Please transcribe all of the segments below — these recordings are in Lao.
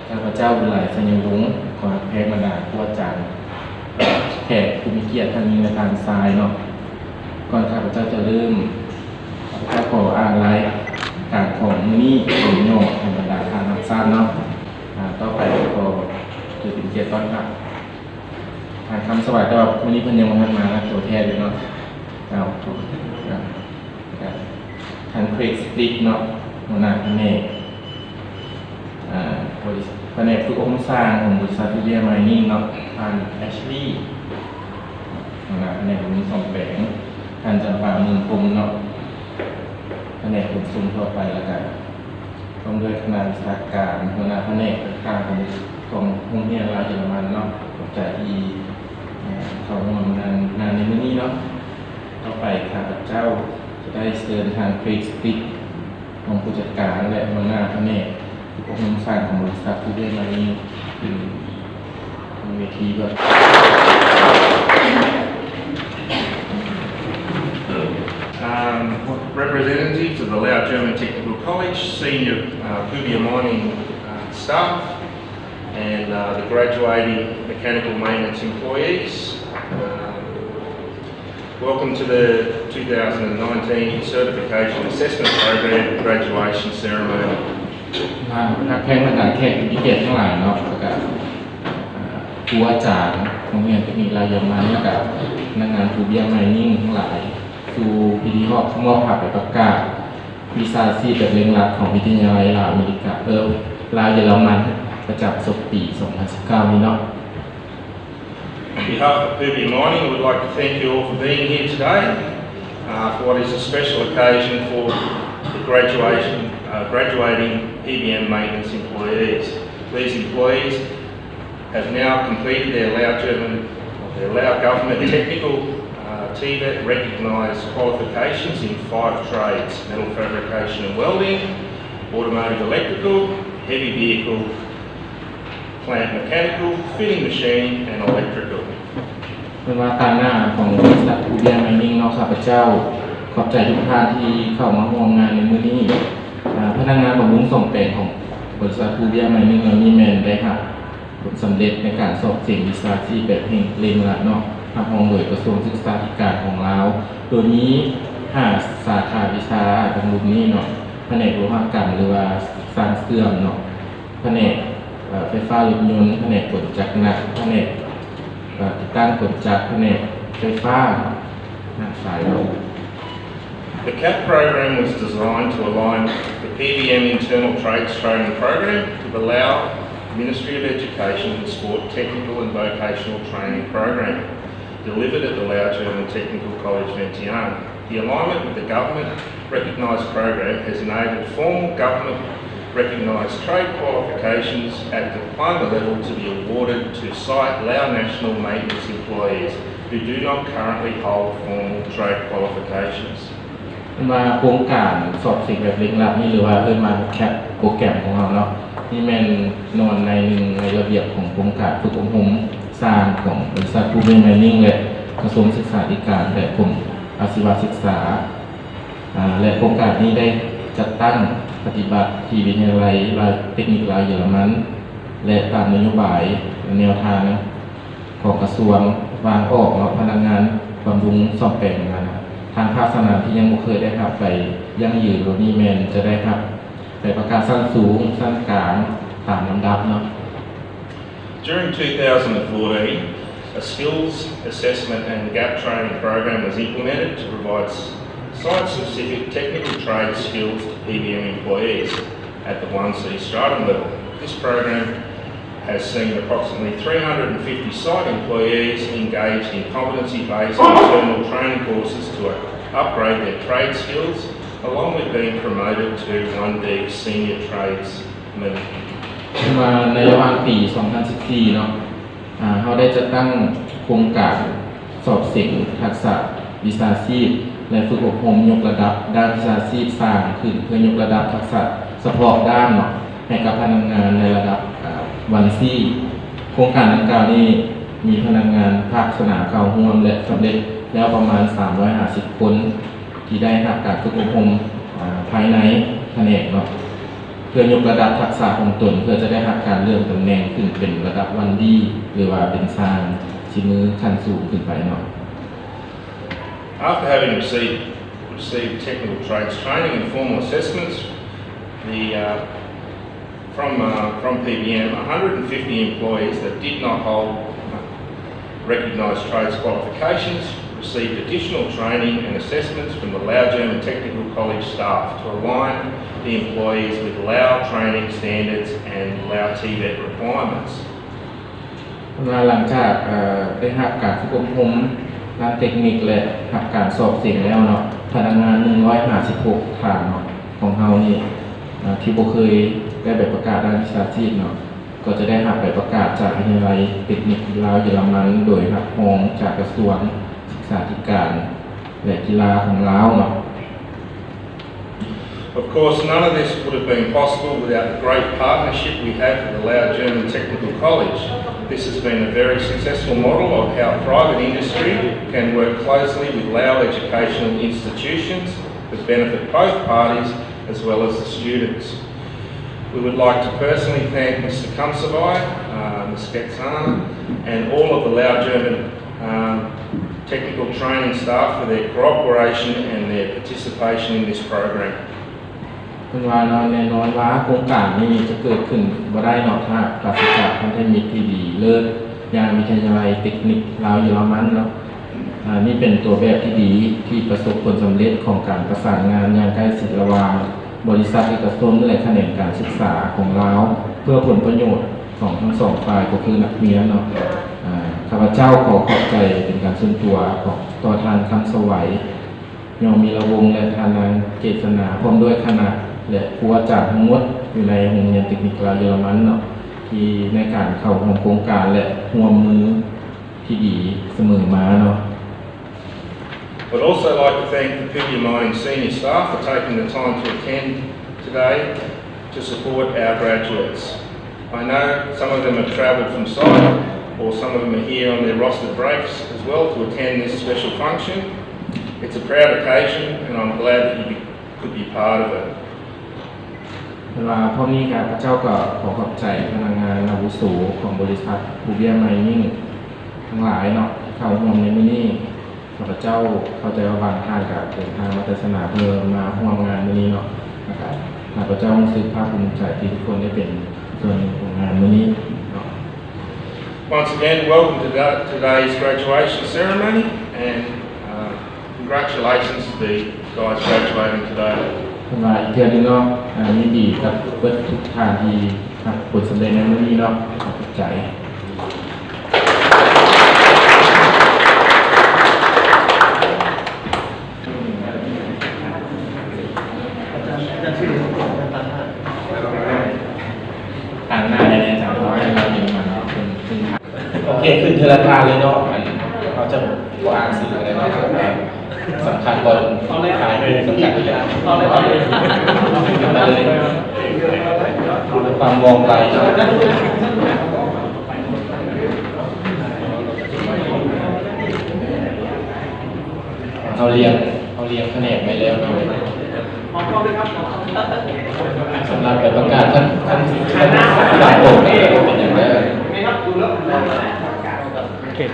ຂ້າພະເຈົ້າ ບຸນຫຼາຍ ໄຊຍະວົງ ຂໍຮັບແຂກບັນດາຄູອາຈານ ແຂກຜູ້ມີກຽດ ທັງຍິງ ແລະ ທັງຊາຍເນາະ. ກ່ອນຂ້າພະເຈົ້າຈະເລີ່ມ ຂ້າພະເຈົ້າຂໍອ່ານລາຍການຂອງມື້ນີ້ ເປັນຫຍໍ້ໃຫ້ບັນດາທ່ານຮັບຊາບເນາະ. ອາ ຕໍ່ໄປກໍຖືເປັນກຽດຕ້ອນຮັບທ່ານຄຳສະຫວາຍ ແຕ່ວ່າມື້ນີ້ເພິ່ນຍັງບໍ່ທັນມານະ ຕົວແທນຢູ່ເນາະ. ເອົາ ທ່ານ Craig Stick ເນາະ ຫົວໜ້າພະແນກ ອາ ບໍລິ ພະແນກຝຶກອົບຮົມຊ່າງຂອງບໍລິສັດ Pavia Mining ເນາະ, ທ່ານ Ashley ຫົວໜ້າພະແນກບຳລຸງສ້ອມແປງ, ທ່ານ ຈຳປາ ເມືອງພົມ ເນາະ ພະແນກຂົນສົ່ງທົ່ວໄປ, ແລ້ວກະ ພ້ອມດ້ວຍຄະນະວິຊາການ, ຫົວໜ້າພະແນກຕ່າງໆຂອງ ຂອງໂຮງຮຽນລາວເຢຍລະມັນເນາະ. ຂອບໃຈທີ່ ເອີ່ ເຂົ້າຮ່ວມງານ ງານໃນມື້ນີ້ເນາະ. ຕໍ່ໄປຂ້າພະເຈົ້າຈະໄດ້ເຊີນທ່ານ Craig Stick ຮອງຜູ້ຈັດການ ແລະ ຫົວໜ້າພະແນກຝຶກອົບຮົມຊ່າງຂອງບໍລິສັດ Pavia Mining ຂຶ້ນ Representatives of the Lao German Technical College, senior, uh, Pavia Mining, uh, staff, and, uh, the graduating mechanical maintenance employees. Um, welcome to the two thousand nineteen Certification Assessment Program Graduation Ceremony. ທ່ານ ແຂກບັນດາແຂກຜູ້ມີກຽດທັງຫຼາຍເນາະ ແລ້ວກະ ອ່າ ຄູອາຈານໂຮງຮຽນເຕັກນິກລາວເຢຍລະມັນ ແລ້ວກະພະນັກງານ Pavia Mining ທັງຫຼາຍ ສູ່ພິທີຮອບ ມອບພະໃບປະກາດວິຊາຊີບແບບເລັ່ງລັດຂອງວິທະຍາໄລລາວອາເມລິກາ ເອີ ລາວເຢຍລະມັນ ປະຈຳສົກປີສອງພັນສິບເກົ້ານີ້ເນາະ. On behalf of Pavia Mining, I would like to thank you all for being here today, uh, for what is a special occasion for the graduation, uh, graduating P B M maintenance employees. These employees have now completed their Lao German, their Lao Government Technical, uh, TVET recognised qualifications in five trades: metal fabrication and welding, automotive electrical, heavy vehicle, plant mechanical, fitting machine and electrical. ເພິ່ນວ່າຕາງໜ້າຂອງບໍລິສັດ Pavia Mining ເນາະ ຂ້າພະເຈົ້າຂອບໃຈທຸກທ່ານທີ່ເຂົ້າມາຮ່ວມງານໃນມື້ນີ້. ອາ ພະນັກງານບຳລຸງສ້ອມແປງຂອງບໍລິສັດ Pavia Mining ເຫຼົ່ານີ້ແມ່ນໄດ້ຮັບຜົນສຳເລັດໃນການສອບເສັງວິຊາຊີບແບບເລັ່ງ ເລັ່ງລັດເນາະ ຮັບຮອງໂດຍກະຊວງສຶກສາທິການຂອງລາວ ໂດຍມີຫ້າສາຂາວິຊາດັ່ງລຸ່ມນີ້ເນາະ ພະແນກໂລຫະກຳ ຫຼືວ່າຊ່າງເຊື່ອມເນາະ ພະແນກ ເອີ່ ໄຟຟ້າລົດຍົນ, ພະແນກກົນຈັກໜັກ, ພະແນກ ເອີ່ ຕິດຕັ້ງກົນຈັກ, ພະແນກໄຟຟ້າ ນະ ສາຍລົມ. The CAP program was designed to align the P B M internal trades training program with the Lao Ministry of Education and Sport technical and vocational training program delivered at the Lao German Technical College Vientiane. The alignment with the government recognised program has enabled formal government recognised trade qualifications at diploma level to be awarded to site Lao national maintenance employees who do not currently hold formal trade qualifications. ເພິ່ນວ່າໂຄງການສອບເສັງແບບເລັ່ງລັດນີ້ ຫຼືວ່າເອີ້ນວ່າ CAP ໂປຣແກຣມຂອງເຮົາເນາະ ນີ້ແມ່ນນອນໃນໜຶ່ງໃນລະບຽບຂອງໂຄງການຝຶກອົບຮົມຊ່າງຂອງບໍລິສັດ Pavia Mining ແລະ ກະຊວງສຶກສາທິການ ແລະ ກົມອາຊີວະສຶກສາ. ອາ ແລະ ໂຄງການນີ້ໄດ້ຈັດຕັ້ງປະຕິບັດທີ່ວິທະຍາໄລເຕັກນິກລາວເຢຍລະມັນ ແລະ ຕາມນະໂຍບາຍແນວທາງຂອງກະຊວງວາງອອກເນາະ ພະນັກງານບຳລຸງສ້ອມແປງນັ້ນ ທາງພາກສະໜາມທີ່ຍັງບໍ່ເຄີຍໄດ້ຮັບໃບຢັ້ງຢືນເຫຼົ່ານີ້ແມ່ນຈະໄດ້ຮັບໃບປະກາດຊັ້ນສູງ, ຊັ້ນກາງ ຕາມລຳດັບເນາະ. During two thousand fourteen, a skills assessment and gap training program was implemented to provide s-, site-specific technical trade skills to P B M employees at the one C stratum level. This program has seen approximately three hundred and fifty site employees engaged in competency-based internal training courses to upgrade their trade skills, along with being promoted to one D senior trades ເພິ່ນວ່າໃນລະຫວ່າງປີສອງພັນສິບສີ່ເນາະ ອາ ເຮົາໄດ້ຈັດຕັ້ງໂຄງການສອບເສັງທັກສະວິຊາຊີບ ແລະ ຝຶກອົບຮົມຍົກລະດັບດ້ານວິຊາຊີບສ້າງຂຶ້ນ ເພື່ອຍົກລະດັບທັກສະສະເພາະດ້ານເນາະ ໃຫ້ກັບພະນັກງານໃນລະດັບ ອາ ວັນຊີ. ໂຄງການດັ່ງກ່າວນີ້ມີພະນັກງານພາກສະໜາມເຂົ້າຮ່ວມ ແລະ ສຳເລັດແລ້ວປະມານສາມຮ້ອຍຫ້າສິບຄົນ ທີ່ໄດ້ຮັບການຝຶກອົບຮົມ ອາ ພາຍໃນພະແນກເນາະ. ເພື່ອຍົກລະດັບທັກສະຂອງຕົນ ເພື່ອຈະໄດ້ຮັບການເລື່ອນຕຳແໜ່ງຂຶ້ນເປັນລະດັບວັນດີ ຫຼືວ່າເປັນຊ່າງສີມືຂັ້ນສູງຂຶ້ນໄປເນາະ. After having received, received technical trades training and formal assessments, the, uh, from, uh, from P B M, one hundred fifty employees that did not hold recognised trades qualifications received additional training and assessments from the Lao German Technical College staff to align the employees with Lao training standards and Lao TVET requirements. ເພິ່ນວ່າຫຼັງຈາກ ເອີ ໄດ້ຮັບການຝຶກອົບຮົມດ້ານເຕັກນິກ ແລະ ຮັບການສອບເສັງແລ້ວເນາະ, ພະນັກງານໜຶ່ງຮ້ອຍຫ້າສິບຫົກທ່ານເນາະ ຂອງເຮົານີ້ ເອີ ທີ່ບໍ່ເຄີຍໄດ້ໃບປະກາດດ້ານວິຊາຊີບເນາະ ກໍຈະໄດ້ຮັບໃບປະກາດຈາກວິທະຍາໄລເຕັກນິກລາວເຢຍລະມັນ ໂດຍຮັບຮອງຈາກກະຊວງສຶກສາທິການ ແລະ ກິລາຂອງລາວເນາະ. Of course, none of this would have been possible without the great partnership we have with the Lao German Technical College. This has been a very successful model of how private industry can work closely with Lao educational institutions that benefit both parties as well as the students. We would like to personally thank Mr Kamsavai, uh, Ms Getsana, and all of the Lao German, um, technical training staff for their cooperation and their participation in this program. ເພິ່ນວ່າເນາະ ແນ່ນອນວ່າໂຄງການນີ້ຈະເກີດຂຶ້ນບໍ່ໄດ້ເນາະ ຖ້າປາສະຈາກພັນທະມິດທີ່ດີເລີດ ຢ່າງວິທະຍາໄລເຕັກນິກລາວເຢຍລະມັນເນາະ. ອາ ນີ້ເປັນຕົວແບບທີ່ດີທີ່ປະສົບຜົນສຳເລັດຂອງການປະສານງານຢ່າງໃກ້ຊິດລະຫວ່າງບໍລິສັດເອກະຊົນ ແລະ ຂະແໜງການສຶກສາຂອງລາວ ເພື່ອຜົນປະໂຫຍດຂອງທັງສອງຝ່າຍ ກໍຄືນັກຮຽນເນາະ. ອາ ຂ້າພະເຈົ້າຂໍຂອບໃຈເປັນການສ່ວນຕົວຂອງ ຕໍ່ທ່ານ ຄຳສະໄຫວ ຍອງມີລະວົງ ແລະ ທ່ານນາງ ເກດສະໜາ ພ້ອມດ້ວຍຄະນະ ແລະ ຄູອາຈານທັງໝົດຢູ່ໃນໂຮງຮຽນເຕັກນິກລາວເຢຍລະມັນເນາະ ທີ່ໃນການເຂົ້າຮ່ວມໂຄງການ ແລະ ຮ່ວມມືທີ່ດີສະເໝີມາເນາະ. I'd also like to thank the Pilbara Mining senior staff for taking the time to attend today to support our graduates. I know some of them have travelled from site, or some of them are here on their rostered breaks as well to attend this special function. It's a proud occasion and I'm glad that you could be part of it. ເພິ່ນວ່າ ພ້ອມນີ້ຂ້າພະເຈົ້າກໍຂໍຂອບໃຈພະນັກງານອາວຸໂສຂອງບໍລິສັດພູເບ້ຍໄມນິງທັງຫຼາຍເນາະ ທີ່ເຂົ້າຮ່ວມໃນມື້ນີ້. ຂ້າພະເຈົ້າເຂົ້າໃຈວ່າບາງທ່ານກໍເດີນທາງມາແຕ່ສະໜາເພື່ອມາຮ່ວມງານມື້ນີ້ເນາະ ແລ້ວກໍຂ້າພະເຈົ້າຮູ້ສຶກພາກພູມໃຈທີ່ທຸກຄົນໄດ້ເປັນສ່ວນໜຶ່ງຂອງງານມື້ນີ້ເນາະ. Once again, welcome to today's graduation ceremony and, uh, congratulations to the guys graduating today. ເພິ່ນວ່າອີກເທື່ອໜຶ່ງເນາະ ຍິນດີກັບເບິດທຸກທ່ານທີ່ຮັບຜົນສຳເລັດໃນມື້ນີ້ເນາະ. ຂອບໃຈ. ຕາງໜ້າໄດ້ແນ່ ຈາກເຮົາໃຫ້ເຮົາເຫັນມັນເນາະ ເປັນ ເປັນ ໂອເຄ ຂຶ້ນເທື່ອລະທ່ານເລີຍເນາະ ອັນ ເຮົາຈະບໍ່ອ່ານຊື່ກໍໄດ້ເນາະ ສຳຄັນບໍ່ ເອົາເລີຍ ສຳຄັນເລີຍ ເອົາເລີຍ ເອົາເລີຍ ມາເລີຍ ເອົາດ້ວຍຄວາມວ່ອງໄວເນາະ. ເຮົາລຽງ ເຮົາລຽງຂະແໜງໄວ້ແລ້ວເນາະ. ສຳລັບໃບປະກາດ ຄັນ ຄັນ ຄັນບາງຄົນເປັນຫຍັງແລ້ວ ໂອເຄ. ເ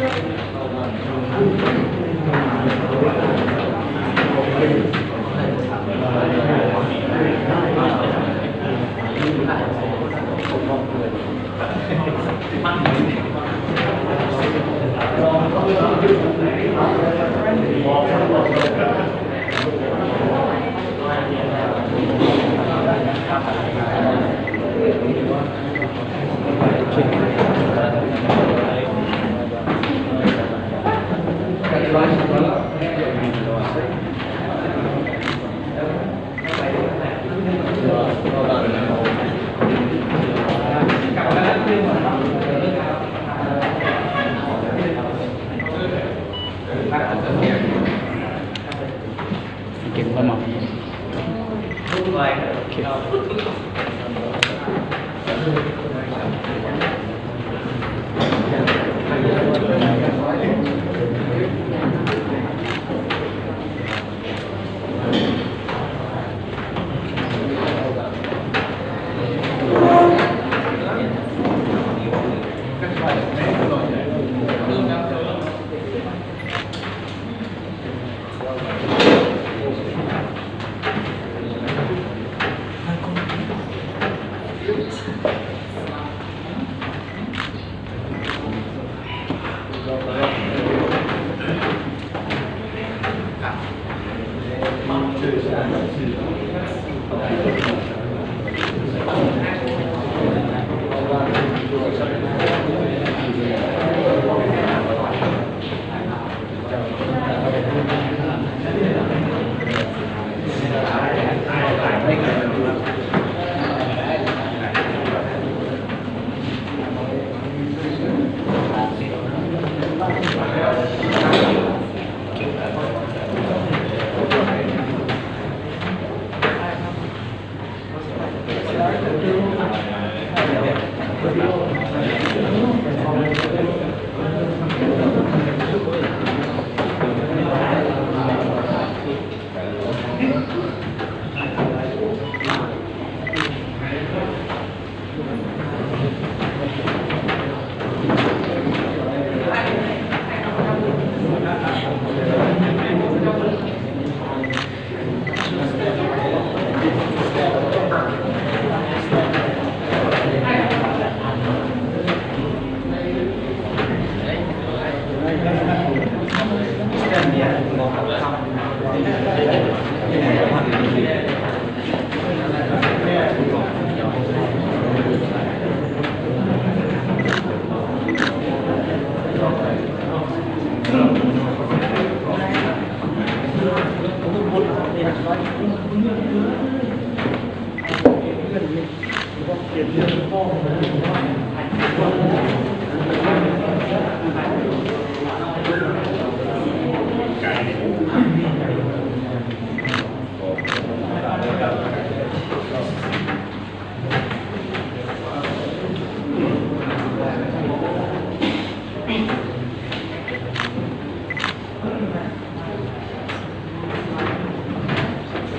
ເກັ່ງແລ້ວເນາະ.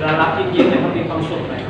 ເວລາຫຼັບທີ່ກິນເນຍ ມັນມີຄວາມສຸກໄໝ?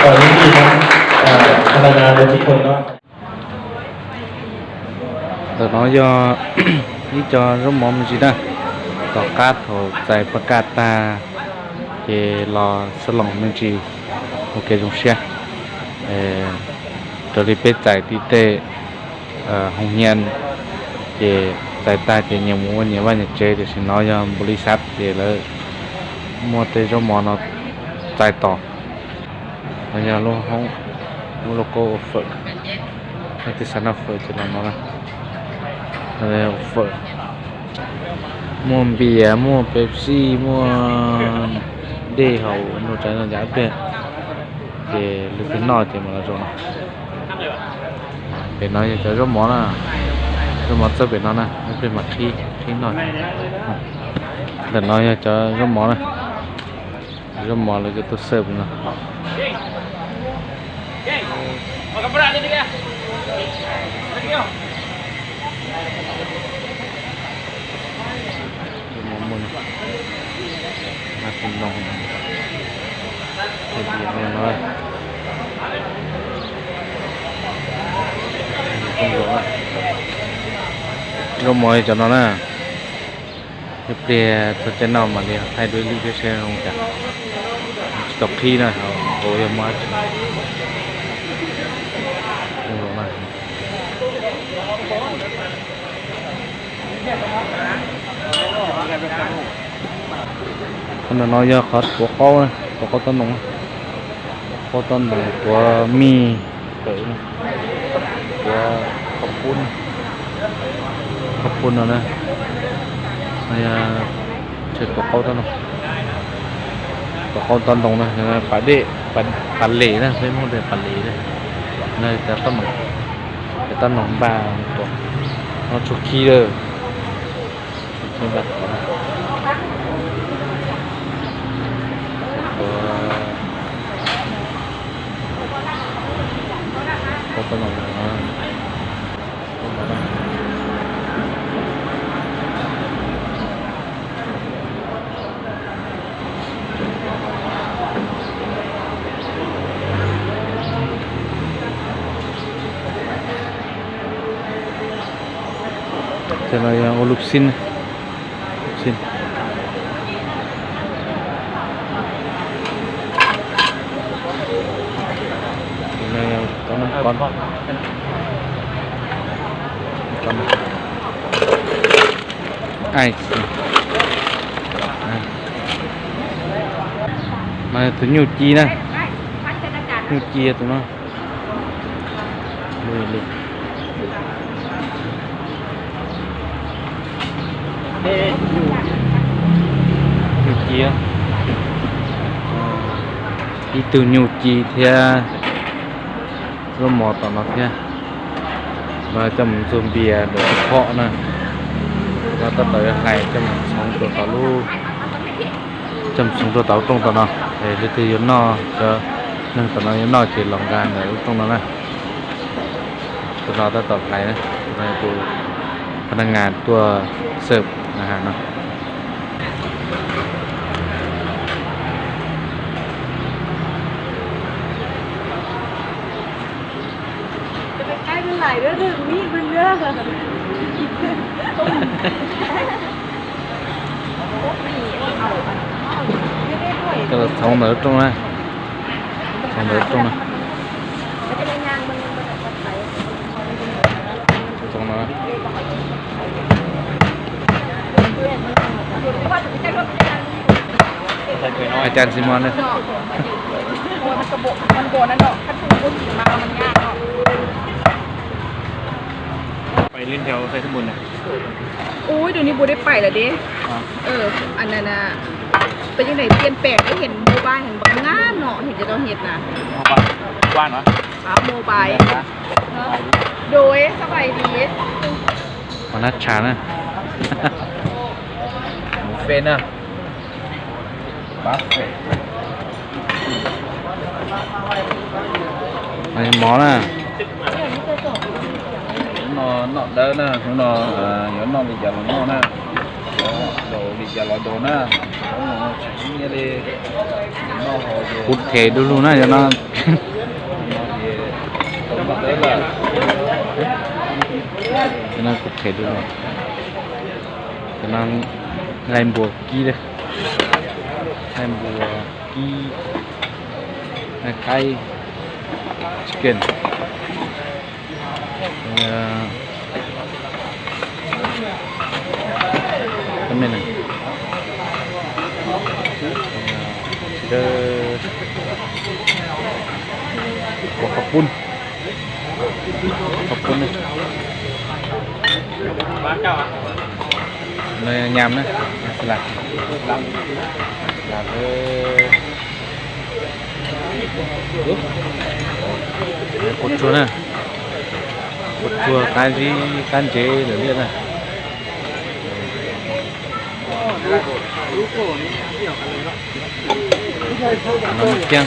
ກໍຍິນດີນຳ ເອີ ພະນັກງານທຸກຄົນເນາະ. ເດີເນາະ ຍໍ ນີ້ຈອດລົມໝໍມັນຊິນະ ຕໍ່ກາດໂທໃສ່ປະກາດຕາ ເຈລໍສະຫຼອງມັນຊິ ໂອເຄ ຈົງເຊຍ ເອີ ໂຕລິເປໃຈຕິເຕ ເອີ ໂຮງຮຽນ ເຈໃຈຕາ ເຈຍາໝູ ຍາວ່າຍາເຈ ເຈຊິເນາະ ຍາບໍລິສັດ ເຈເລີຍ ມົວແຕ່ຈົມໝໍເນາະ ໃຈຕໍ່ ຍາໂລຫ້ອງ ໂລໂກ້ໂອເຟີ ອາຕິສານໂອເຟີ ເຈລານອນ ເອີ ໂອເຟີ ມົວເບຍ ມົວເປັບຊີ ມົວເດ ເຮົາໂນໃຈນອນຢາກເປັນ ເຈ ຫຼືເປັນນອ ເຈມາລາໂຈນອ ເປັນນອ ຈະຈົມໝໍນະ ຈົມໝໍເຈີເປັນນອນະ ມັນເປັນໝາກຄີ ຄີໜ້ອຍ ເປັນນອ ຈະຈົມໝໍນະ ຈົມໝໍ ຫຼືຈະໂຕເຊີບນະ. ລົມໝໍໃຫ້ເຈົ້ານອນນະ. ເປັນເພຍໂຕເຈນອມມາເລີຍ ໃຫ້ດ້ວຍລິເວເຊນລົງຈາກ ສະຕອກຄີນະ ໂອເຄ ມາ ຄົນນ້ອຍຢາກຂາດຕົວເຂົານະ ຕົວເຂົາຕະໜົງ ເຂົາຕະໜົງ ຕົວມີ ເປີ ຕົວເຂົ້າປຸ້ນ ເຂົ້າປຸ້ນເອົານະ ໃຫ້ ເຮັດຕົວເຂົາຕະໜົງ ຕົວເຂົາຕະໜົງນະ ປາເດ ປາ ປາເລນະ ເພິ່ນເອີ້ນປາເລເດີ ໃນຕະໜົງ ແຕ່ຕະໜົງບ້ານຕົວ ເຮົາຊຸກຄີເດີ. ຈະໄດ້ເອົາລູກຊິ້ນ ລູກຊິ້ນ ຈະໄດ້ເອົາ ເອົານ້ຳກ່ອນ ກ່ອນ ໄອ ມາໂຕນິ້ວຈີ່ນະ ນິ້ວຈີ່ໂຕນັ້ນ ນີ້ ນີ້ ນິ້ວຈີ່ ອີ່ຕູນິ້ວຈີ່ເທື່ອ ລົມໝໍຕອນນອນເທື່ອ ວ່າຈຳໂຊມເບຍໂດຍສະເພາະນະ ວ່າຕະຕອຍໄຮຈຳສອງຕົວຕາລູກ ຈຳສອງຕົວຕາລູກຕົງຕອນນອນ ເອີ ຫຼືຖືຢູ່ນອກ ຈະໜຶ່ງຕອນນອນຢູ່ນອກ ຈະລອງການໂດຍຕົງນອນນະ ຕົວນອນຕະຕອຍໄຮນະ ໃນຜູ້ພະນັກງານຕົວເສີບອາຫານເນາະ. ຢ່າໄປໃກ້ມັນຫຼາຍເດີ ຖືກມີດມັນເດີ. ກະລະສອງເດີຕົງນະ ສອງເດີຕົງນະ. ອາຈານຊິມອນເດີ ໄປຫຼິ້ນແຖວໄຊສົມບູນນະ. ໂອ້ຍ ດຽວນີ້ບໍ່ໄດ້ໄປແລ້ວເດ້. ເອີ ອັນນັ້ນນະ ເປັນຈັ່ງໃດ ປ່ຽນແປງໄດ້ ເຫັນໂມບາຍຫັ້ນບັກງາມເນາະ ເຫັນເຂົາເຈົ້າເຮັດນະ. ໂມບາຍ ວ່າງເນາະ ອ້າວ ໂມບາຍ ໂດຍ ສະບາຍດີ ມານັດຊານະ ເຟນນະ ປາເຟກ ອັນນີ້ໝໍນະ ນອນ ນອນເດີນະ ນອນ ເອີ ນອນ ນອນ ນອນ ນອນ. ກຸດແຂດູລູນະ ເຈົ້າເນາະ ເຈົ້າເນາະ ກຸດແຂດູລູ ກຳລັງໄລ່ບົວກີ້ເດີ ໄລ່ບົວກີ້ ໄກ່ chicken ເອີ ກໍແມ່ນ ເດີ ພວກເຂົ້າປຸ້ນ ເຂົ້າປຸ້ນ ມາເຈົ້າ ເລີຍຍາມນະ ສະຫຼັດ ສະຫຼັດເລີຍ ກົດຊົວນະ ກົດຊົວການຈີການເຈເລີຍນະ ນ້ຳມັນຈຽງ.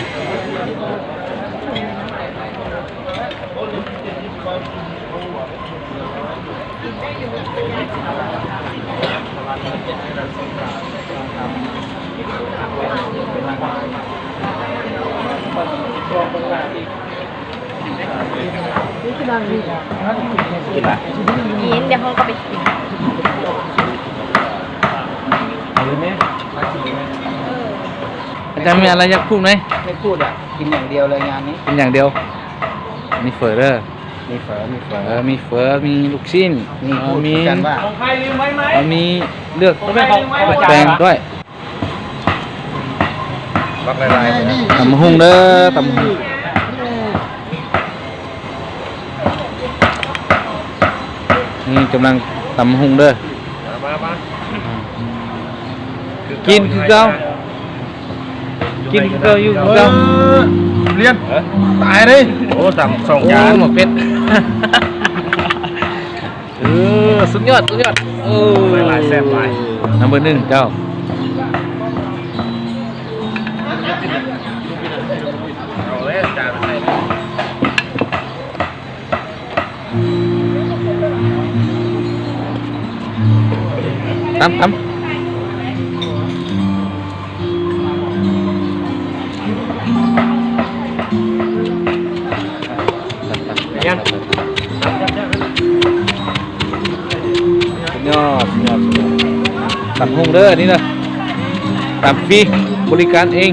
ກິນລະ ກິນ ດຽວເຮົາກໍໄປກິນ. ເອົາເລີຍແມ່ ອາຈານມີອະໄລຢາກພູດໄໝ? ໄມ່ພູດອະ ກິນຢ່າງດຽວເລີຍງານນີ້ ກິນຢ່າງດຽວ. ມີເຝີເດີ ມີເຝີ ມີເຝີ ເອີ ມີເຝີ ມີລູກຊີ້ນ ມີ ເອີ ມີ ມີເລືອກແປງດ້ວຍ. ບັກຫຼາຍໆ ຕຳບັກຫຸ່ງເດີ ຕຳບັກຫຸ່ງ ນີ້ກຳລັງຕຳບັກຫຸ່ງເດີ ມາ ມາ ມາ ກິນຄືເກົ່າ ກິນຄືເກົ່າ ຢູ່ຄືເກົ່າ ເອີ ລຽນ ຕາຍເດ້ ໂອ້ ຕຳສອງຈານ ໂອ້ ໝາກເປັດ. ເອີ ສຸດຍອດ ສຸດຍອດ ເອີ ຫຼາຍໆ ແຊບຫຼາຍ ນຳເບີໜຶ່ງເຈົ້າ. ເອົາແລ້ວ ຈານໃສ່ ຕຳ ຕຳ. ສຸດຍອດ ສຸດຍອດ ສຸດຍອດ ຕຳຫຸ່ງເດີ ນີ້ເດີ ຕຳຟຣີ ບໍລິການເອງ.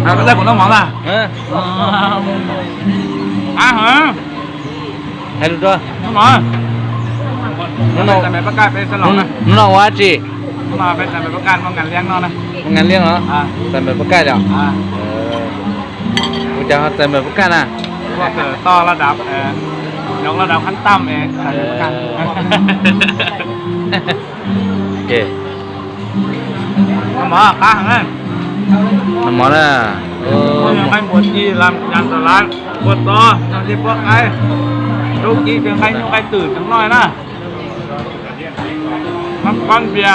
ອາ ກໍໄດ້ຜົນນ້ຳຫອມນະ ເອີ ອາ ເອີ ໃຫ້ດູຕົວະ ນ້ຳຫອມ ນ້ຳຫອມ ໃສ່ໃບປະກາດໄປສະຫຼອງນະ ນ້ຳຫອມວ່າຈີ ນ້ຳຫອມໄປໃສ່ໃບປະກາດ ມາງານລ້ຽງນ້ອງນະ ມາງານລ້ຽງເນາະ ອາ ໃສ່ໃບປະກາດແລ້ວ ອາ ເອີ ຜູ້ຈັກເຮົາໃສ່ໃບປະກາດນະ ພວກເກີດຕໍ່ລະດັບ ເອີ ຍົກລະດັບຂັ້ນຕ່ຳເອງ ໃສ່ໃບປະກາດ ເອີ ໂອເຄ. ນ້ຳໝໍກະເລີຍ ນ້ຳໝໍລະ ໂອ້ ໄຂ່ບົວຈີ່ລຳຈັນຕະລາດ ບົວຕໍ ນ້ຳຈິບພວກໄອ ລູກກີ້ເປັນໄຂ່ຍຸງໄຂ່ຕື້ນຈັກໜ້ອຍນະ ນ້ຳກ້ອນເບຍ.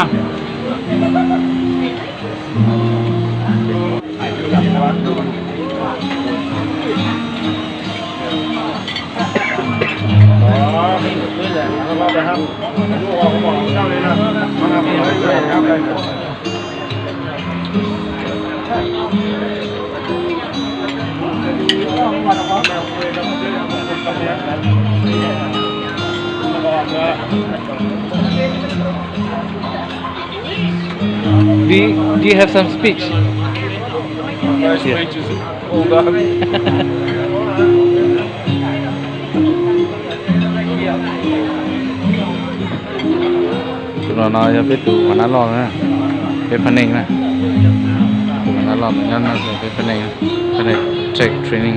Do you, do you have some speech? My speech is all done. ເນາະ ເນາະ ຢ່າໄປດູມັນນະລອງນະ ເປັນພະເນັງນະ ມັນນະລອງ ຍ້ອນມັນເປັນພະເນັງ ພະເນັງເທຣນນິງ.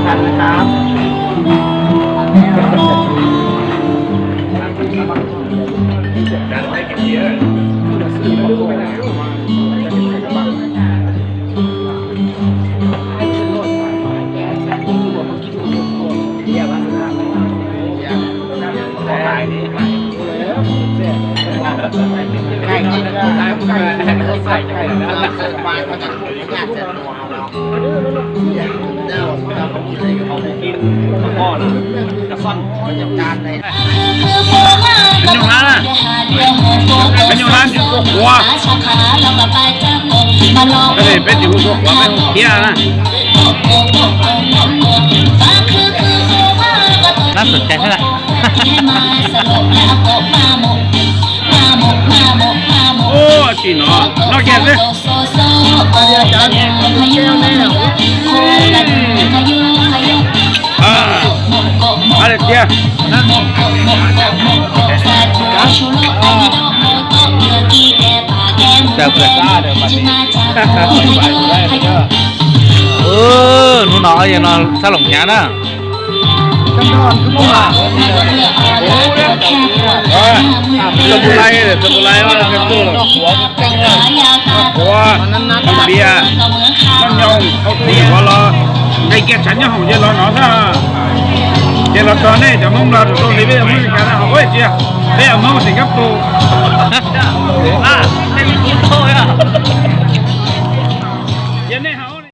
นะครับ ເປັນຢູ່ຮ້ານນະ ເປັນຢູ່ຮ້ານຢູ່ຄົວ ອັນນີ້ເປັນຢູ່ຄົວ ເປັນເຮັດນະ ໜ້າສົນໃຈຂະໜາດ ໂອ້ ຈີນເນາະ ນອກແກນເດ້ ເອີ ອາເດເຕຍ ເດີ ເດີ ເອີ ໜູນ້ອຍ ເອີ ສະຫຼອງຍານະ. ເອີ ສະມຸໄລ ເອີ ສະມຸໄລ ວ່າເປັນໂຕ ຫົວ ເບຍ ມັນຍອງ ເຂົາຕີຫົວເລາະ ໄດ້ກຽດສັນຍາຫອງເຢັນລອນເນາະ ເຢັນລອນຕອນນີ້ ຈະມຸງລອດໂຕນີ້ເວຍ ເວຍ ເວຍ ເວຍ ເວຍ ເວຍ ສິງກະໂປ.